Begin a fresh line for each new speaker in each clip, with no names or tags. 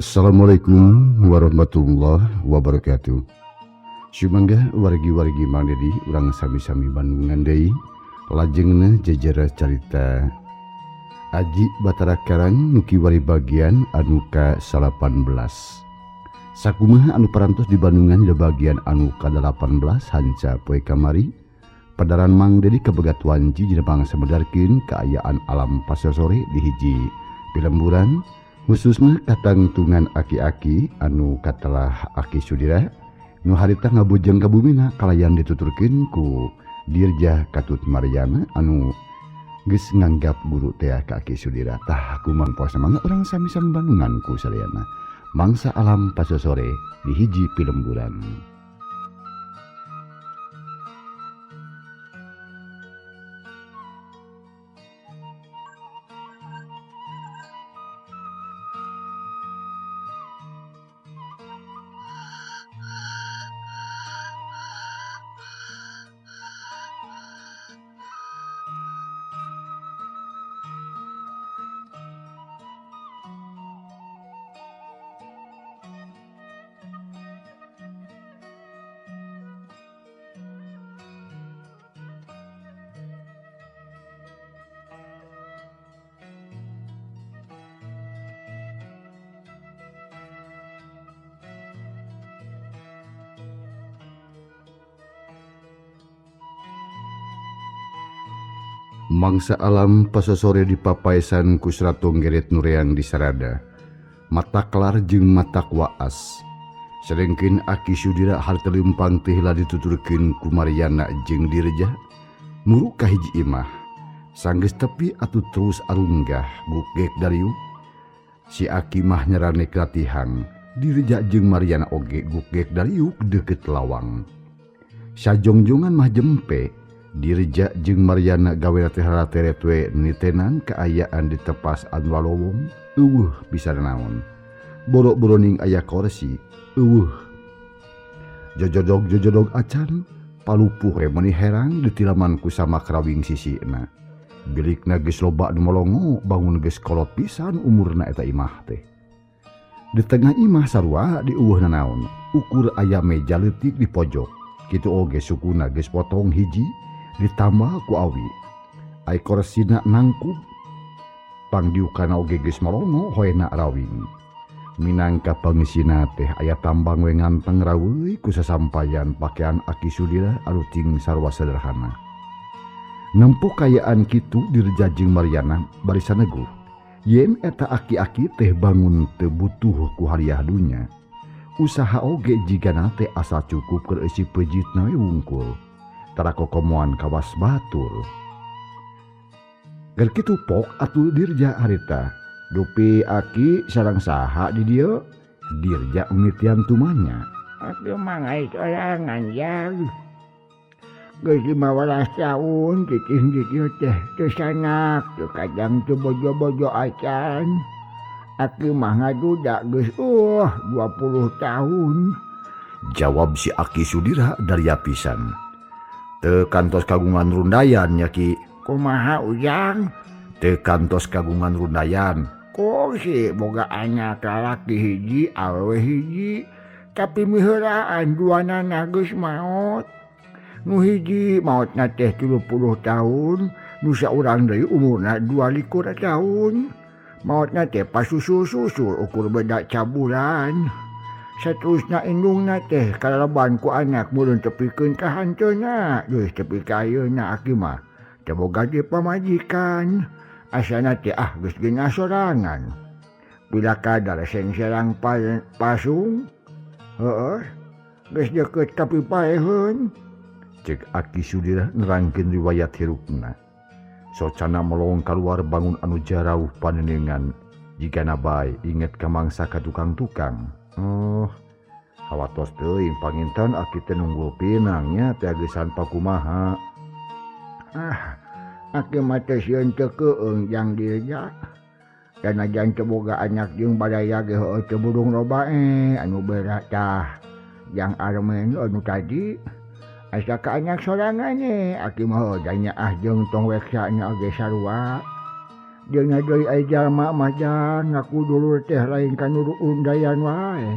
Assalamualaikum warahmatullahi wabarakatuh. Sumangga wargi-wargi Mang Dedi urang sami-sami Bandungan deui lajengna jejer carita Aji Batara Karang nu kiwari bagian anu ka-18. Sakumaha anu parantos di Bandungan di bagian anu ka-18 hanca poe kamari padaran Mang Dedi kabegat wanci dina bangsa medarkeun kaayaan alam pasosore di hiji pilemburan khususnya katangtungan aki-aki anu katelah Aki Sudira nu harita ngabujeng ka bumina kalayan dituturkeun ku Dirja Katut Mariana anu geus nganggap guru teh ka Aki Sudira. Tah kumaha poe mangga urang sami-sami Bandungan ku sadayana mangsa alam pasosore di hiji pilemburan. Mangsa alam pasosore di papaesan ku Sratung Geret Nureang di Sarada. Mata kelar jeung mata waas. Sedengkeun Aki Sudira harta leumpang teh heula dituturkeun ku Mariana jeung Dirja. Muru ka hiji imah. Sanggeus tepi atuh terus arunggah gugek dariuk. Si Aki mah nyeranek latihang. Dirja jeung Mariana oge gugek dariuk deukeut lawang. Sajongjongan mah jempe. Dirja jeung Mariana gawe teh rateret we nitenan kaayaan di tepas anu lalowong eueuh bisa naon. Borok-boroning aya korsi eueuh. Jojodog-jojodog acan palupuh we meuni herang ditilaman ku samak rawing sisina. Bilikna geus loba nu molongo bangun geus kolot pisan umurna eta imah teh. Di tengah imah sarua dieuweuh nanaon, ukur aya meja leutik di pojok. Kitu oge sukuna geus potong hiji ditambah ku awi. Ai korsina nangkub pangdiukana oge geus molongo hoena rawing. Minangka pangisina teh aya tambang we nganteng raweuy ku sasampayan pakaian Aki Sudira anu ting sarua sederhana. Nempo kayaan kitu Dirja jeung Mariana bari saneguh. Yen eta aki-aki teh bangun teu butuh ku hariah dunya. Usaha oge jigana teh asa cukup keur eusi peujitna we wungkul. Tara kokomoan kawas batur. Ger kitu pok atuh Dirja harita. Dupi aki sareng saha di dieu? Dirja mimitian tumanya.
Aki mah ngae sorangan jang. Geus 15 tahun cicing-cicing teh teu sanak, teu kadang teu bojo-bojo acan. Aki mah ngaduda geus 20 tahun.
Jawab si Aki Sudira daria pisan. Teu kantos kagungan rundayan nya Ki.
Kumaha ujang?
Teu kantos kagungan rundayan.
Kok si boga anak lalaki hiji awewe hiji, tapi miheulaan duanana geus maot. Nu hiji maotna teh 30 tahun, nu saurang deui umurna 22 tahun. Maotna teh pasusul-susul ukur beda cabulan. Saterusna indungna teh kalalaban ku anak meureun tepikeun ka hanteuna, geus tepi ka ayeuna aki mah teu boga deui pamajikan. Asana teh geus geunah sorangan. Bila kadar sengserang pasung, heueuh, geus deukeut ka pipaeheun.
Cek Aki Sudira nerangkeun riwayat hirupna. Socana melong kaluar bangun anu jarauh panenengan, jigana bae inget ka mangsa ka tukang-tukang. Oh, hawatos teuing panginten aki teh nunggul pinang nya teh agesan pakumaha.
Aki mah teh sieun teu keueung jang Dirja. Sanajan teu boga anak jeung baraya ge heueuh teu burung loba anu berat tah. Jang Armen anu tadi asa ka anak sorangan aki mah heueuh da nyaah jeung tong weksa nya oge sarua. Jeung deui ai jalma mah jang ngaku dulur teh lain ka nu undayan wae.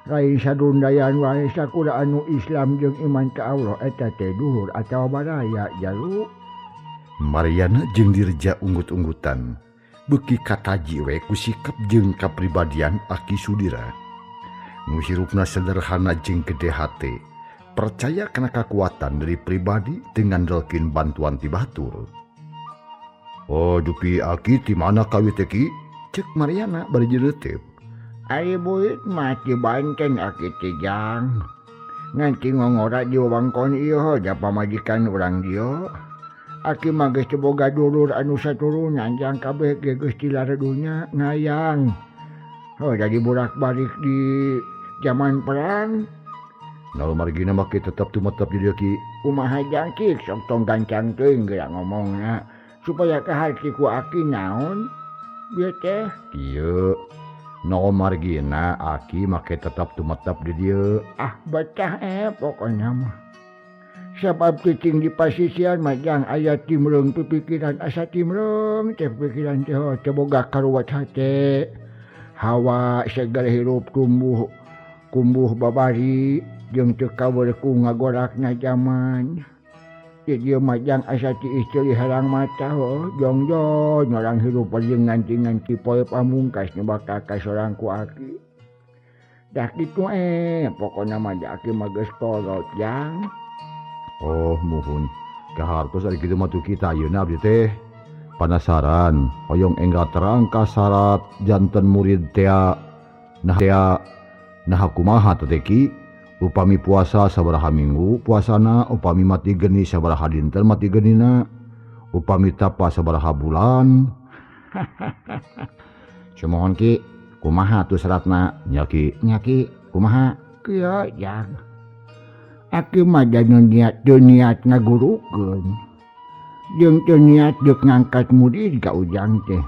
Lain sadundayan wae sakura anu Islam jeung iman ka Allah eta teh dulur atawa baraya jalu.
Mariana jeung Dirja unggut-unggutan beuki kataji we ku sikap jeung kapribadian Aki Sudira. Nu hirupna sederhana jeung gede hate, percaya kana kakuatan dari pribadi teu ngandelkeun bantuan ti batur. Oh dupi Aki ti mana kawit teh Ki? Cek Mariana bari jereuteup.
Ari buit mah ti Banten Aki teh jang. Ngan ti ngongora di wewengkon ieu da pamajikan urang dieu. Aki mah geus teu boga dulur anu saturunan jang kabeh ge geus tilar dunya ngayang. Heuh jadi bolak-balik di zaman perang.
Nah margina mah tetep tumetep di dieu Ki.
Kumaha jang Ki sok tong gancang teuing geura ngomongna. Supaya kaharti ku Aki naon bieu teh?
Kieu no margina Aki make tetep tumetep di dieu.
Ah betah pokona mah. Sabab cicing di pasisian mah jang aya timreung pipikiran asa timreung teh pikiran teh teu boga karuwat hate. Hawa segar hirup tumbuh kumbuh babari jeung teu kawer ku ngagorakna jaman. Dieu mah jang asa tiis ceuli herang mata heuh jongjon orang hirup jeung nganti-nganti poe pamungkas nu bakal kasorang ku Aki. Dah kitu pokona mah da Aki mah geus kolot jang.
Oh muhun kahartos ari kitu mah tuh kita ayeuna abdi teh panasaran hoyong enggal terang ka syarat janten murid tea nah tea nah kumaha teh Ki? Upami puasa sabaraha minggu puasana, upami mati geni sabaraha dinten mati genina, upami tapa sabaraha bulan. Sumohon Ki, kumaha tuh syaratna? Nya Ki, nya Ki, kumaha?
Kieu jang. Aki mah niat teu niat ngagurukeun. Jeung teu niat deuk ngangkat murid ka ujang teh.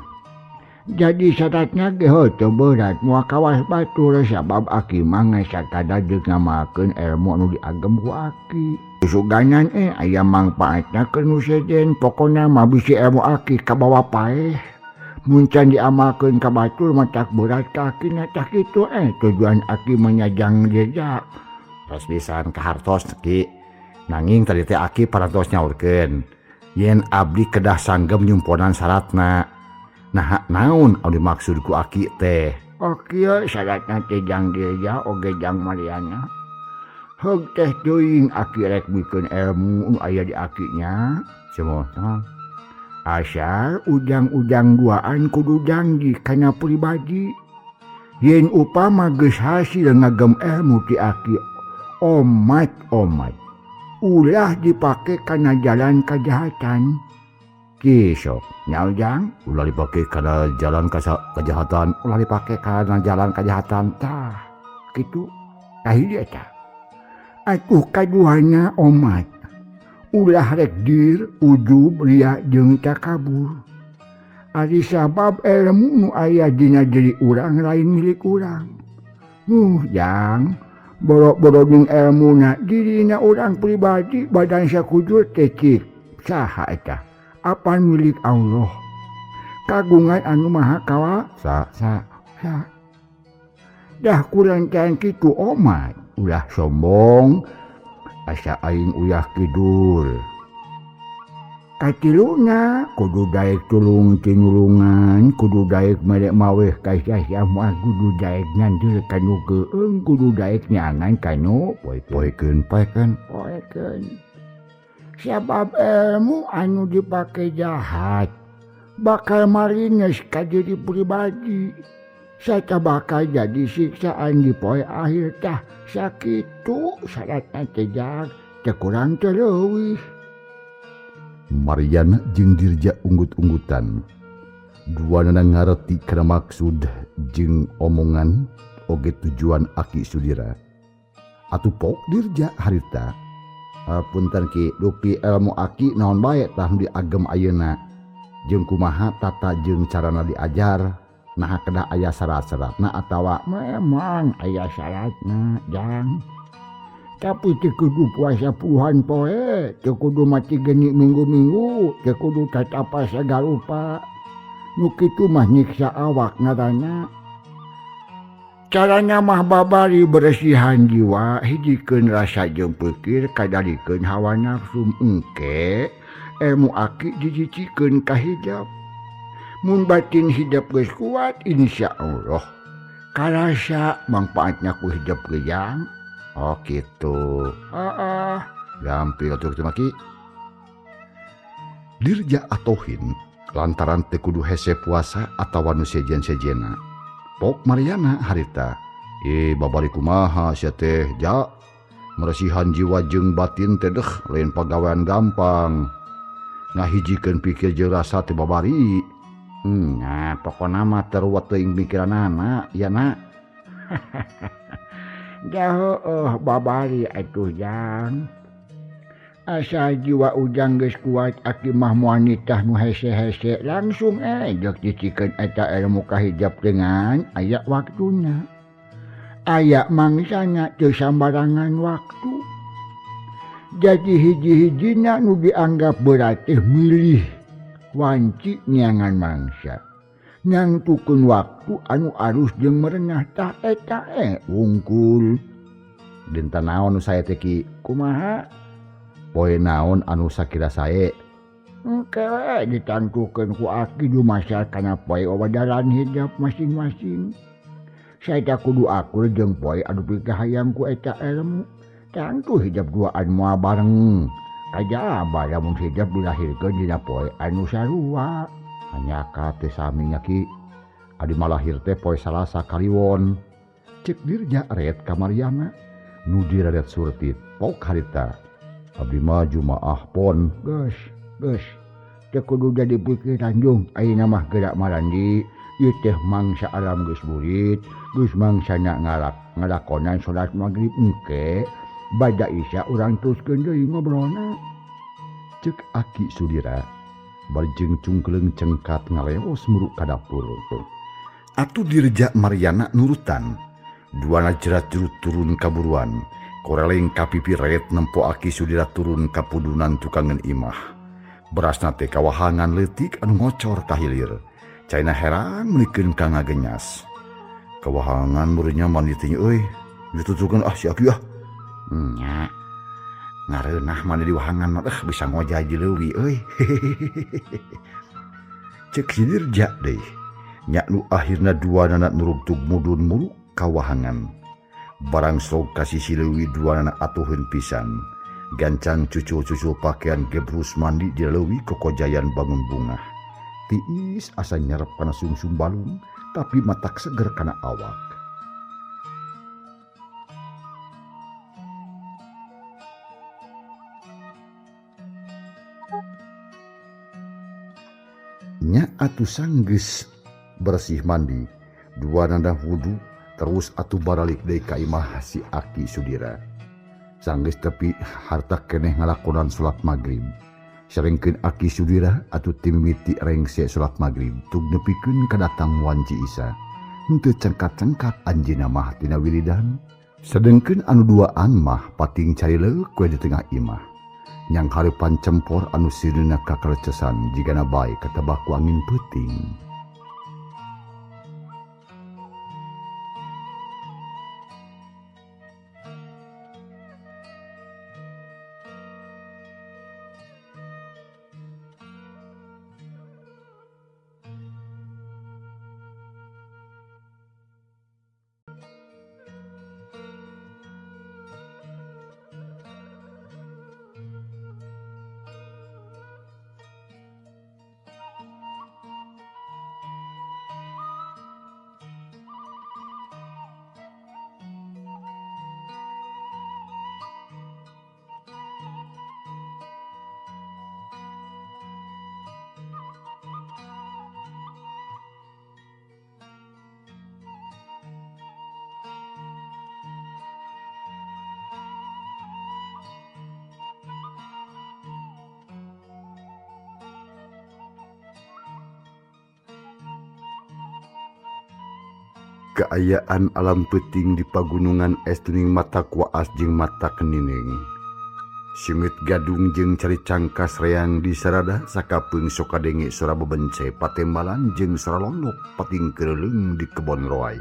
Jadi syaratna ge heuh teu berat moal kawas batur sabab Aki mah ngan sakadar deuk ngamalkeun ilmu anu diagem ku Aki. Suganan aya mangpaatna keur nu sejen pokona mah bisi ilmu Aki kabawa paeh. Mun can diamalkeun ka batur mah tak berat ka Aki na tah kitu tujuan Aki mah nyajang jejak.
Tos pisan kahartos Ki. Nanging tadi teh Aki parantos nyaurkeun yen abdi kedah sanggem nyumponan syaratna. Nah naon anu dimaksud ku Aki teh?
Oh kieu syaratna teh jang Dirja oge jang Mariana. Heug teh teuing Aki rek mikeun ilmu nu aya di Aki nya.
Sumuhun.
Asal ujang-ujang duaan kudu janji kana pribadi. Yen upama geus hasil ngagem ilmu ti Aki omat-omat ulah dipake kana jalan kajahatan. Kisok nyaho jang
ulah dipake kana jalan kejahatan, ulah dipake kana jalan kejahatan
tah kitu kahiji eta. Atuh kaduana omat ulah rek dir ujub ria jeung takabur. Ari sabab ilmu nu aya dina diri urang lain milik urang. Jang boro-boro jeung ilmuna dirina urang pribadi badan sakujur teh cik saha eta? Apan milik Allah kagungan anu maha kawasa sa sa. Dah kurang can kitu omat ulah sombong asa aing uyah kidul. Katiluna kudu daek tulung tinulungan, kudu daek mere maweh ka sasama, kudu daek nganjur kanu keueung, kudu daek nyangan kanu
poekeun poekeun
poekeun. Sabab ilmu anu dipake jahat bakal marines ka diri pribadi sarta bakal jadi siksaan di poe akhir tah. Sakitu syaratna teh jang teu kurang teu leuwih.
Mariana jeung Dirja unggut-unggutan. Duanana ngareti kana maksud jeung omongan oge tujuan Aki Sudira. Atuh pok Dirja harita. Punten Ki, dupi ilmu Aki naon bae tah nu diagem ayeuna. Jeung kumaha tata jeung carana diajar, naha kedah aya syarat-syaratna atawa
memang aya syaratna jang. Tapi teu kudu puasa puluhan poe, teu kudu mati geni minggu-minggu, teu kudu tatapa sagarupa. Nu kitu mah nyiksa awak ngaranna. Carana mah babari beresihan jiwa, hijikeun rasa jeung pikir, kadalikeun hawa nafsu engke ilmu aki dijijikeun ka hijab. Mun batin hijab geus kuat insyaallah karasa mangpaatna ku hijab gejang.
Oh kitu.
Heeh.
Gampil atuh kitu mah Ki. Dirja atohin lantaran teu kudu hese puasa atawa nu sejen-sejena. Pok Mariana harita, babari kumaha sia teh ja meresihan jiwa jeung batin teh deuh lain pagawean gampang. Ngahijikeun pikir jeung rasa teh babari. Nah pokona mah teruat teuing pikiranana ya na.
Jauh babari atuh jang. Asa jiwa ujang geus kuat aki mah moal nitah nu hese-hese langsung jeung cicikeun eta ilmu kahijab dengan aya waktuna. Aya mangsana teu sambarangan waktu. Jadi hiji-hijina nu dianggap berat teh milih wanci neangan mangsa. Nangtukeun waktu anu arus jeung merenah tah eta wungkul.
Dinten naon nu sae teh Ki? Kumaha? Poe naon anu sakira sae?
Engke ditangtukeun ku aki dumasar kana poe wawadaran hijab masing-masing. Saeta kudu akur jeung poe anu pikahayang ku eta ilmu. Tangtu hijab duaan moal bareng. Kajaba lamun hijab dilahirkeun dina poe anu sarua.
Hanyaka teh sami nya Ki. Adi malahir teh poe Salasa Kaliwon. Cek Dirja ret ka Mariana nu direret surti pok harita. Abdi mah Jumaah pon.
Geus, geus. Teu kudu jadi pikiran jung ayeuna mah gerak marandi. Ieu teh mangsa alam geus burit, geus mangsana ngalakonan salat magrib engke. Bada isya urang teruskeun deui ngobrolna.
Cek Aki Sudira bari jeung cungkleung cengkat ngalewos muruk ka dapur. Atuh Dirja Mariana nurutan. Duana jerat-jerut turun ka buruan. Koreleng kapipi ret nempo Aki Sudira turun ka pudunan tukangan imah. Berasna teh kawahangan leutik anu ngocor ka hilir. Caina herang meunikeun ka ngagenyas. Kawahangan meureunnya mandi teh euy. Dituturkeun ah si Aki ah. Nya. Ngareunah mandi di wahangan mah bisa ngojay di leuwi euy. Cek si Dirja deui. Nya nu akhirna duanana nurugtug mudun muruk ka wahangan. Barang sok ka sisi leuwi duanana atuheun pisan. Gancang cucul-cucul pakaian gebrus mandi di leuwi kokojayan bangun bungah. Tiis asa nyerep kana sungsum balung tapi matak seger kana awak. Nya atuh sanggeus bersih mandi, duanana wudu terus atuh baralik deui ka imah si Aki Sudira. Sanggeus tepi harta keneh ngalakonan salat magrib. Sarengkeun Aki Sudira atuh timimiti rengse salat magrib tug nepikeun kadatang wanci Isa. Henteu cengkat-cengkat anjeunna mah tina wiridan. Sedengkeun anu duaan mah pating carileuk we di tengah imah. Nyang hareupan cempor anu sireuna kakalecesan jigana bae katebak ku angin peuting. Kaayaan alam peuting di pagunungan es tuning mata kuaas jeung mata kenining. Singit gadung jeung cari cangkas reang di sarada sakapeung sok kadenge sora bebence patembalan jeung sora londok pating keureuleung di kebon roai.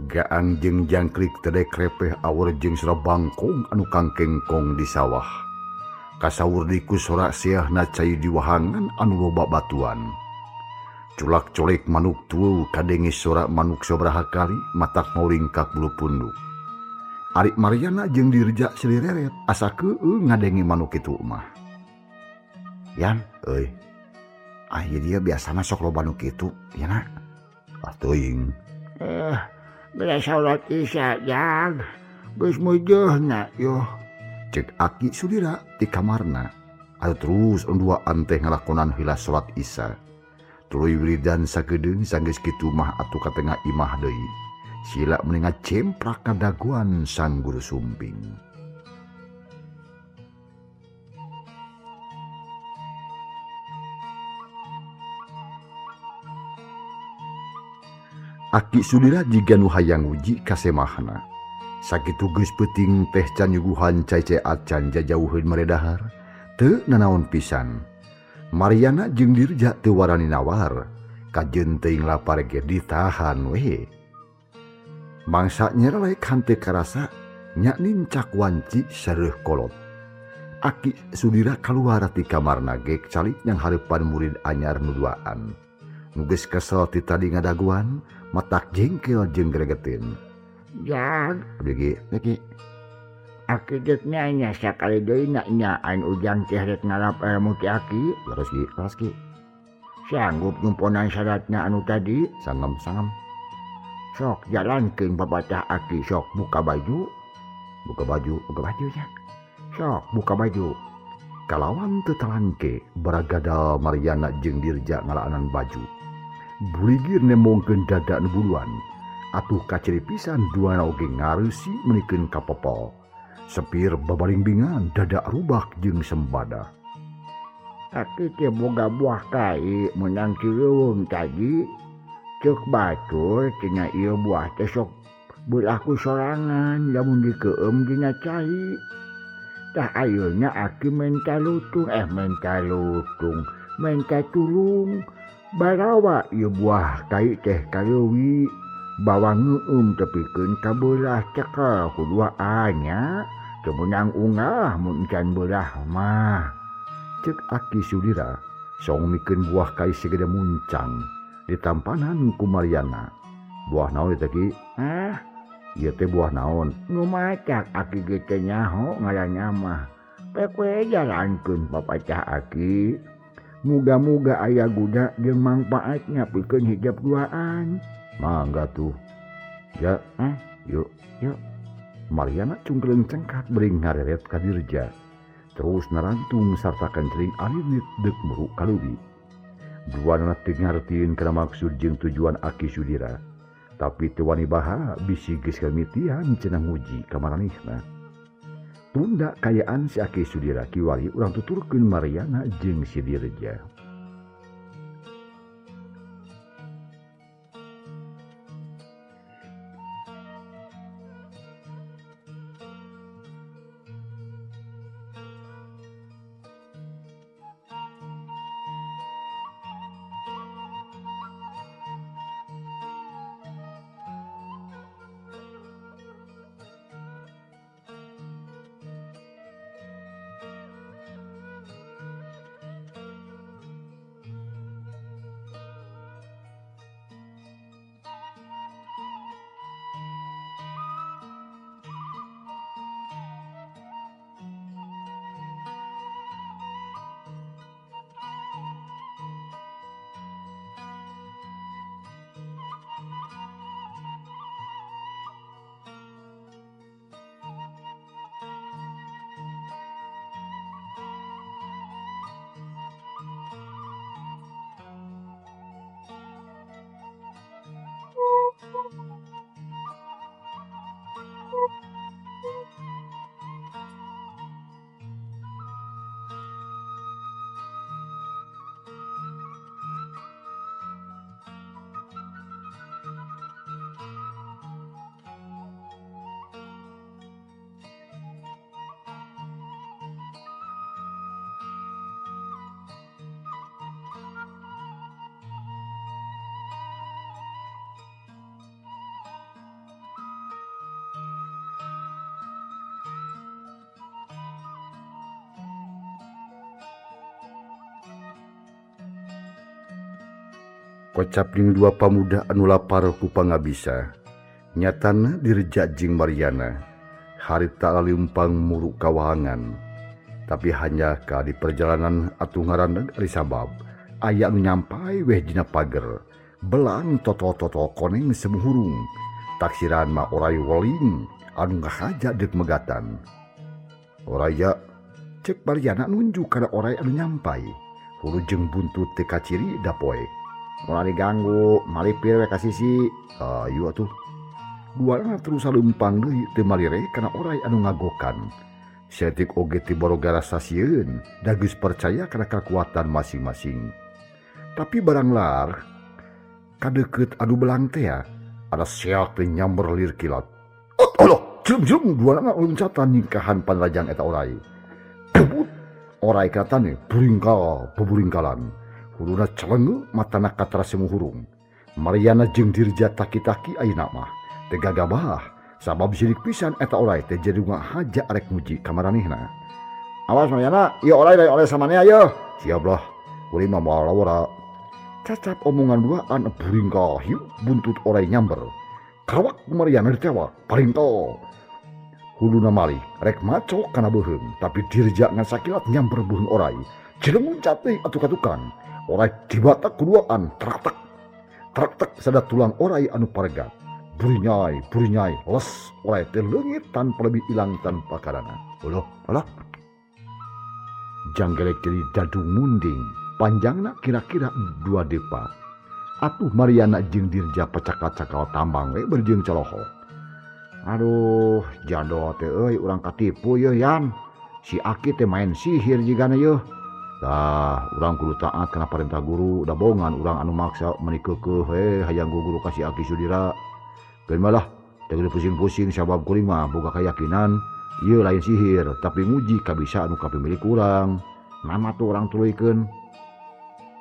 Gaang jeung jangkrik tedek repeh awur jeung sora bangkong anu kangkengkong di sawah. Kasawur diku sora seahna cai di wahangan anu loba batuan. Culak-colek manuk tueuh kadenge sora manuk sabaraha kali matak moringkak bulu punduk. Ari Mariana jeung Dirja silireret asa keung ngadenge manuk kitu mah. Yan, euy. Ah ieu dia biasa mah sok loba nu kitu, ya na. Ah teuing.
Beres salat Isya jang. Geus meujeuna yuh.
Cek Aki Sudira di kamarna. Atuh terus unduaan teh ngalakonan heula salat Isya. Tuluy wiridan sakedeung sanggeus kitu mah atuh ka tengah imah deui. Sila mendingan cemprak kadaguan sang guru sumping. Aki Sudira jiga nu hayang uji kasemahna. Sakitu geus peuting teh can nyuguhan cai-cai acan jajauheun maredahar, teu nanaon pisan. Mariana jeung Dirja teu warani nawar, kajeun teuing lapar ge ditahan we. Mangsa nyerelek hante karasa nya nincak wanci sareuh kolot. Aki Sudira kaluar ti kamarna gek calik yang hareupan murid anyar nu duaan. Nu geus kesel ti tadi ngadaguan, matak jengkel jeung gregetin.
Jang,
abdi ge,
Aki deuk nanya sakali deui na nyaan ujang teh rek ngalap ilmu ti aki.
Leres ge, leres ge.
Sanggup nyumponan syaratna anu tadi?
Sangem, sangem.
Sok jalankeun papatah aki, sok buka baju.
Buka baju,
buka baju ya. Sok buka baju.
Kalawan teu talangke baragadal Mariana jeung Dirja ngalaanan baju. Buligir nembongkeun dada nu buluan. Atuh kaciri pisan duana oge ngareusi meunikeun ka popol. Sepir babalingbingan dada rubak jeung sembada.
Aki teh boga buah kai meunang ti leuweung tadi. Ceuk batur cenah ieu buah teh sok beulah ku sorangan lamun dikeueum dina cai. Tah ayeuna aki menta lutung menta tulung barawa ieu buah kai teh kaleuwi bawa ngeueum tepikeun ka beulah cekel ku duaan nya teu meunang ungah mun encan beulah mah.
Ceuk Aki Sudira song mikeun buah kai segede muncang ditampanan ku Mariana. Buah naon eta ki?
Hah?
Ieu teh buah naon?
Nu macak aki ge teh nyaho ngaranna mah. Pek we jalankeun papatah aki. Muga-muga aya guna jeung mangpaatna pikeun hijab duaan.
Mangga tuh. Ya,
hah?
Yuk,
yuk.
Mariana cungkleung cengkat beuring ngareret ka Dirja. Terus narantung sarta kencring alinit deuk muru ka leuwi. Duanana teu ngartieun kana maksud jeung tujuan Aki Sudira. Tapi teu wani baha bisi geus kamitian cenah nguji ka maranehna. Tunda kayaan si Aki Sudira kiwari urang tuturkeun Mariana jeung si Dirja. Kocap jeung dua pamuda anu lapar ku pangabisa. Nyatana Dirja jeung Mariana harita laliumpang muruk kawahangan. Tapi hanya ka di perjalanan atuh ngaraneg ari sabab aya anu nyampai weh dina pager. Belang toto-toto koneng semuhurung. Taksiran mah oray weling anu ngahaja deuk megatan. Oraya cek Mariana nunjuk kana oray anu nyampai. Hulu jeung buntut teu kaciri da poe.
Ulah diganggu, malipir we ka sisi.
Ayo atuh. Duana terus salumpang deui teu malire kana oray anu ngagokan. Saeutik oge teu boga rasa sieun, da geus percaya kana kakuatan masing-masing. Tapi barang lar kadeukeut anu belang teh ada seak teh nyamber lir kilat. Allah, jelem-jelem duana loncatan nyingkahan panrajang eta oray. Kebut oray katane buringkal buburingkalan. Huluna celenge matana katara semuhurung. Mariana jeung Dirja taki-taki ayeuna mah teu gagabah sabab sirik pisan eta oray teh jadi ngahaja arek muji ka maranehna.
Awas Mariana, ieu oray lain oray samanea yeuh.
Siap lah, kuring mah moal lawara. Cacap omongan duaan buringkal hiu buntut oray nyamber. Karawak Mariana ditewak paringtol. Huluna malik rek macok kana beuheung, tapi Dirja ngan sakilat nyamber beuheung oray. Jeleng muncat deui atuh ka tukang. Oray dibatak kuduaan traktek. Traktek sada tulang oray anu paregat. Burinyai, burinyai, les oray teh leungit tanpa lebih ilang tanpa karana. Uluh, alah. Janggelek jadi dadung munding, panjangna kira-kira 2 depa. Atuh Mariana jeung Dirja pecakal-cakal tambang we berjeng coloho.
Aduh, jadol teh euy urang katipu yeuh Yan. Si Aki teh main sihir jigana yeuh.
Tah, urang kudu taat kana parentah guru, da bongan urang anu maksa meuni keukeuh we hayang guru ka si Aki Sudira. Keun mah lah, teu pusing-pusing sabab kuring mah boga keyakinan ieu lain sihir, tapi nguji kabisa anu kapimilik urang.
Nama tuh urang tuluykeun.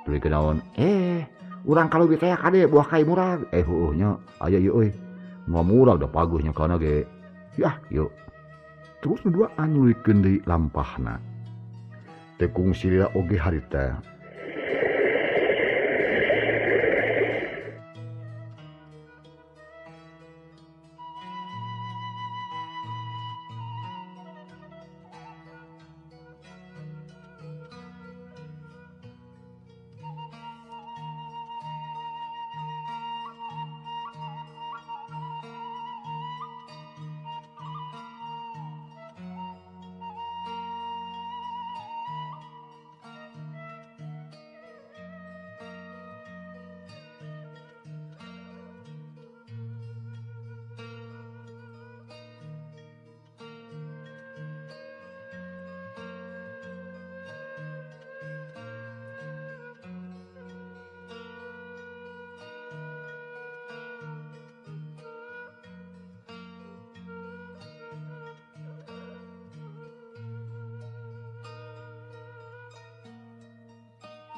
Tuluykeun naon?
Urang kaleuwi teh kade buah kai murag.
Heueuh nya, aya ieu euy. Nu murag da paguhnya kana ge. Yah, yeuh. Terus nu duaan nuluykeun deui lampahna. Teu kungsi lila oge harita.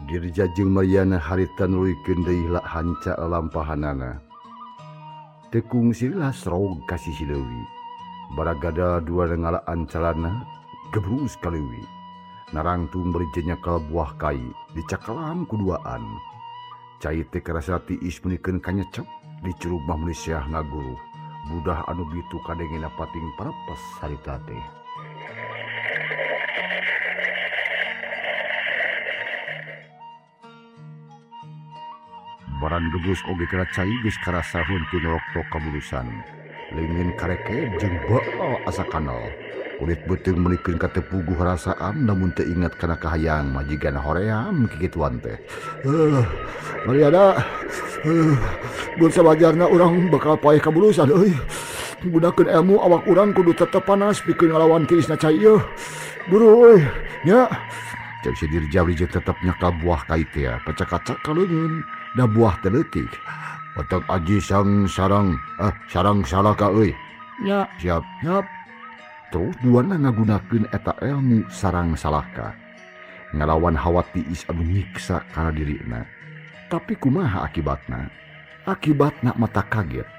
Dirja jeung Mariana harita nuluykeun deui hanca lalampahanana. Teu kungsi lila srog ka sisi leuwi. Baragada dua ngalaan calana gebrus ka leuwi. Narangtung bari jenyakal buah kai dicakalan ku duaan. Cai teh karasa tiis meunikeun kanyecep dicurug mah meuni seah ngaguruh. Budah anu bitu kadengena pating parepes harita teh. Barang gebrus oge kana cai geus karasa henteu noroktok kabulusan. Leungin karekeb jeung baal asa kanal. Kulit beuteung meunikeun katepuguh rasaan namun teu ingat kana kahayang majikan hoream kikituan teh.
Mariana, mun sawajarna urang bakal paeh kabulusan euy. Gunakeun ilmu awak urang kudu tetep panas pikeun ngalawan tiisna cai ieu. Buru euy, nya.
Cek si Dirja bari jeung tetep nyakal buah kai teh pecak-kacak ka leungeun. Da buah teh leutik. Otak aji sang sarang, sarang salaka euy.
Nya.
Siap.
Siap.
Terus duana ngagunakeun eta ilmu sarang salaka. Ngalawan hawa tiis anu nyiksa kana dirina. Tapi kumaha akibatna? Akibatna mata kaget.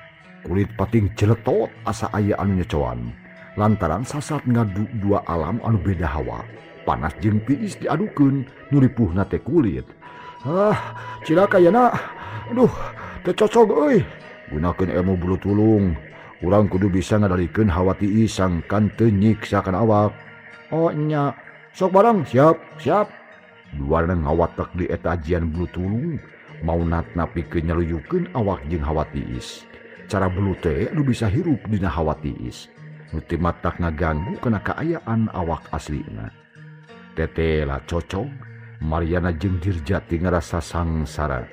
Kulit pating jeletot asa aya anu nyecoan. Lantaran sasat ngadu dua alam anu beda hawa. Panas jeung tiis diadukeun nu ripuhna teh kulit.
Ah, cilaka ya nak.
Aduh, teu cocog euy. Gunakeun ilmu bulu tulung. Urang kudu bisa ngadalikeun hawa tiis sangkan teu nyiksa kana awak. Oh nya, sok barang siap, siap. Duana ngawatek di eta ajian bulu tulung, maunatna pikeun nyaluyukeun awak jeung hawa tiis. Cara bulu teh anu bisa hirup dina hawa tiis. Nu teu matak ngaganggu kana kaayaan awak aslina. Tetela cocog, Mariana jeung Dirja teu ngarasa sangsara.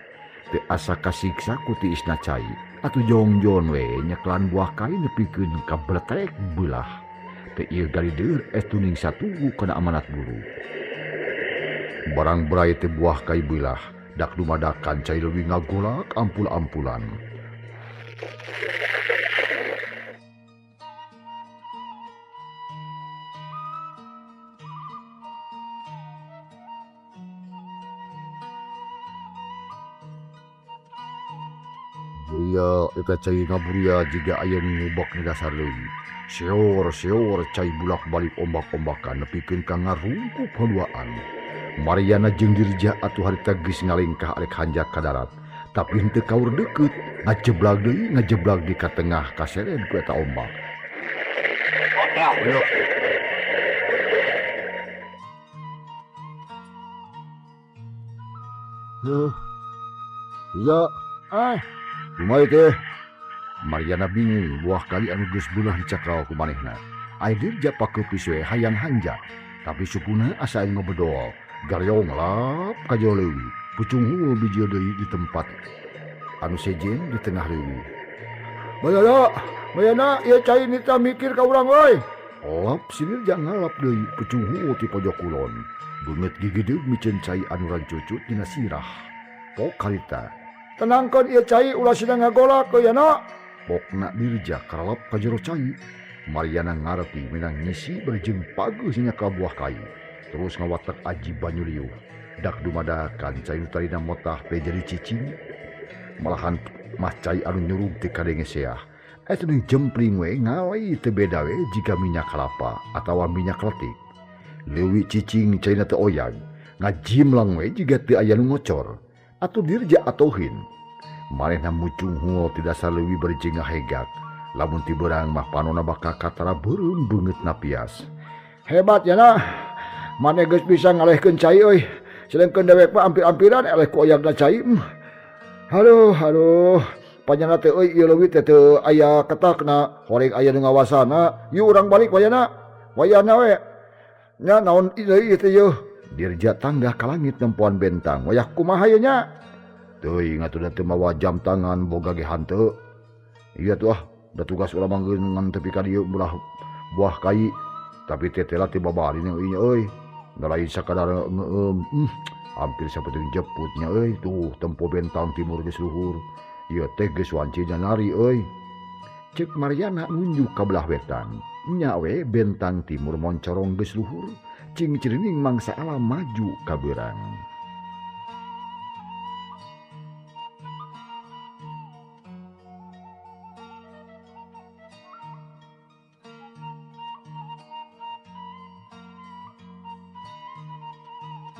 Teu asa kasiksa ku tiisna cai. Atuh jongjon we nyeklan buah kai nepikeun ka bletek beulah. Teu ieu galideur es tuning satugu kana amanat guru. Barang berai teh buah kai beulah, dak dumadakan cai leuwih ngagolak ampul-ampulan. Buria eta cai ngaburia jiga aya nu ngubek di dasar leuwih. Seor-seor cai bulak-balik ombak-ombakan nepikeun ka ngarungkup haluaan. Mariana jeung Dirja atuh harita geus ngalengkah arek hanjak ka darat, tapi henteu kaur deukeut, ngajeblag deui ngajeblag di ka tengah kasered ku eta ombak. Heuh. Iya, ah. Kumaha teh? Mariana bingung buah kali anu geus beulah dicakal ku manehna. Ai Dirja pakeupis we hayang hanjak, tapi sukuna asa aya ngobedol. Garyong lap ka jero leuwih, pucung hul bijil deui di tempat anu sejen di tengah leuwih. Mayana, mayana ieu cai nita mikir ka urang euy. Lap si Dirja ngalap deui pucung hul ti pojok kulon. Beungeut gigideug miceun cai anu rancucut dina sirah. Pok harita. Tenangkeun ieu cai ulah sina ngagolak euy yana. Pokna Dirja karalap ka jero cai. Mariana ngarti meunang ngisi bari jeung pageuh nyaka buah kai. Terus ngawatek aji banyu liuh. Dak dumadakan cai nu tadina motah teh jadi cicing. Malahan mah cai anu nyurug teh kadenge seah. Eta nu jempling we ngalai teu beda we jiga minyak kelapa atawa minyak kletik. Leuwih cicing caina teu oyag. Ngajimlang we jiga teu aya nu ngocor. Atuh Dirja atohin. Manehna mucung hul ti dasar leuwih bari jeung ngahegak. Lamun ti beurang mah panona bakal katara beureum beungeutna pias. Hebat ya nah. Maneh geus bisa ngalehkeun cai euy. Sedengkeun dewek mah ampir-ampiran eleh ku oyagna cai. Aduh, aduh. Panjangna teh euy ieu leuwih teh teu aya ketakna, horeng aya nu ngawasana. Yuk urang balik wayana. Wayana we. Nya naon deui ieu teh yeuh. Dirja tanggah ka langit nempoan bentang. Wayah kumaha ieu nya? Teuing atuh da teu mawa jam tangan boga ge hanteu. Ieu atuh ah, da tugas urang mah ngan tepi ka dieu belah buah kai. Tapi tetela teu babari euy nya euy. Da lain sakadar ngeueum. Hampir sapeting jeputnya euy. Tuh tempo bentang timur geus luhur. Ieu teh geus wanci nari euy. Ceuk Mariana nunjuk ka belah wetan. Nya we bentang timur moncorong geus luhur. Cing cirining mangsa alam maju ka beurang.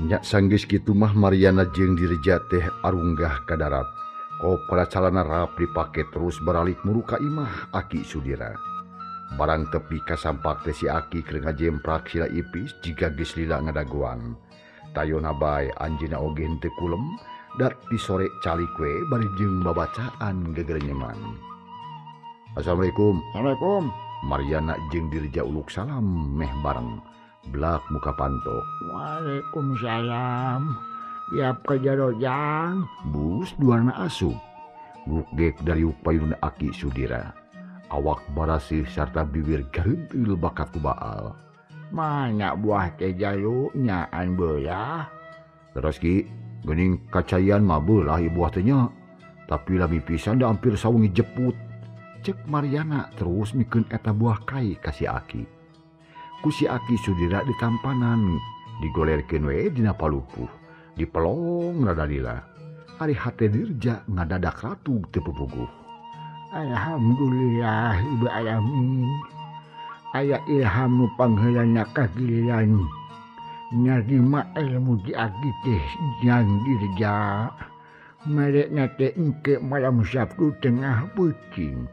Nya sanggeus kitu mah Mariana jeung Dirja teh arunggah ka darat. Kopra calana rap dipake terus baralik muru ka imah Aki Sudira. Barang tepi ka sampak teh si Aki keur ngajemprak sila ipis jiga geus lila ngadagoan. Tayona bae anjeunna oge henteu kulem, dat di sore calik we bari jeung babacaan gegerenyeman. Assalamualaikum. Assalamualaikum. Mariana jeung Dirja uluk salam meh bareng. Belak muka panto.
Waalaikumsalam. Yap ka jero jang.
Bus duana asup. Gugek dari payun Aki Sudira. Awak barasih sarta bibir garenteul bakat ku baal.
Mana buah teh jalu nyaan beulah.
Terus ki, geuning kacaian mah beulah ieu buah teh nya. Tapi lami pisan da hampir sawengi jeput. Cek Mariana terus mikeun eta buah kai ka si Aki. Ku si Aki Sudira ditampanan, digolerkeun we dina palupuh, dipelong rada lila. Ari hate Dirja ngadadak ratug teu pupuguh.
Alhamdulillah ibu alamin. Aya ilham nu pangheulana kagiliran. Narima ilmu di Aki teh jang Dirja. Merekna teh engke malam Sabtu tengah peuting.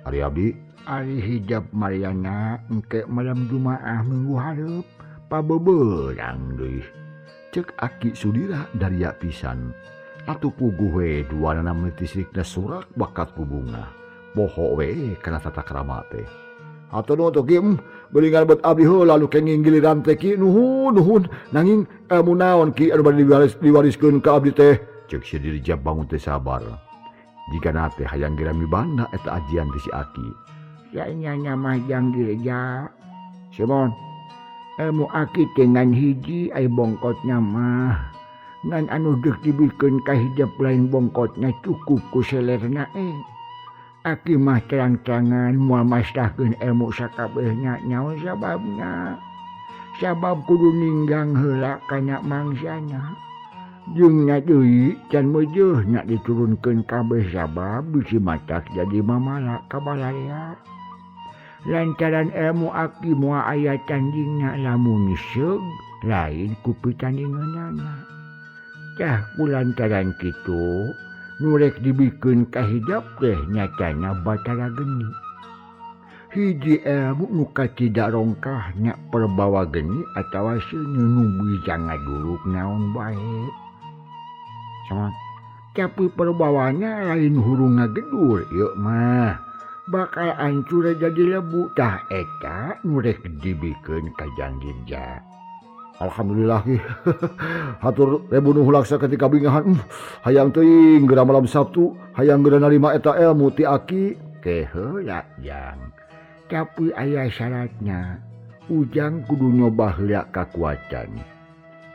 Ari abdi
ari hijab Mariana engke malam Jumaah minggu hareup pabeberang deui.
Cek Aki Sudira daria pisan. Atuh puguh we duanana meuni tisirikna surak bakat ku bunga. Poho we kana tata krama teh. Hatur nuhun ki, beulingan buat abdi heula nu kenging giliran teh ki, nuhun nuhun nanging ilmu naon ki anu bade diwariskeun ka abdi teh. Cek si Dirja bangun teh sabar. Jigana teh hayang geura mibanda eta ajian ti si Aki.
Saenyana mah jang Dirja. Simon, ilmu Aki teh ngan hiji ai bongkotna mah. Ngan anu deuk dibikeun ka hijab lain bongkotna cukup ku selerna e. Aki mah terang-terangan moal masrahkeun ilmu sakabehna nyaon sababna. Sabab kudu ninggang heula kana mangsana. Jeung nya deui can meujeuhna diturunkeun kabeh sabab bisi matak jadi mamala ka balarea. Lantaran ilmu Aki moal aya tandingna lamun seug lain ku pitandingeunana. Tah kulantaran kitu nu rek dibikeun ka hijab teh nyatana Batara Geni. Hiji ilmu nu kacida rongkahna perbawa geni atawa seuneu nu bisa ngaduruk naon bae. Sama. Tapi perbawana lain hurung ngagedur ieu mah bakal ancur jadi lebu. Tah eta nu rek dibikeun ka Jang Dirja.
Alhamdulillah ki. Hatur rebu nuhun laksa ketika bingahan. Hayang teuing geura malam Sabtu, hayang geura narima eta ilmu ti Aki.
Teh heula Jang. Tapi aya syaratna. Ujang kudu nyoba heula kakuatan.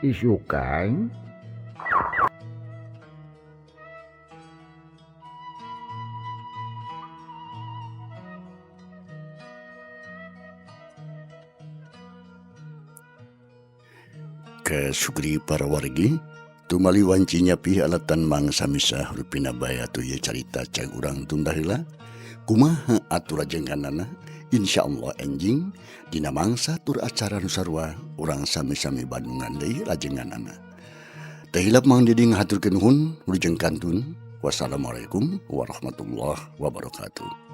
Isukan
Sugri para wargi tumali wanci nyapih alatan mangsa misah rupina bae atuh ieu carita cag urang tunda heula kumaha atuh rajengkanana insyaallah enjing dina mangsa tur acara nu sarua urang sami-sami bandungan deui rajenganana. Teu hilap Mang Diding haturkeun nuhun wilujeng kantun. Wassalamualaikum warahmatullahi wabarakatuh.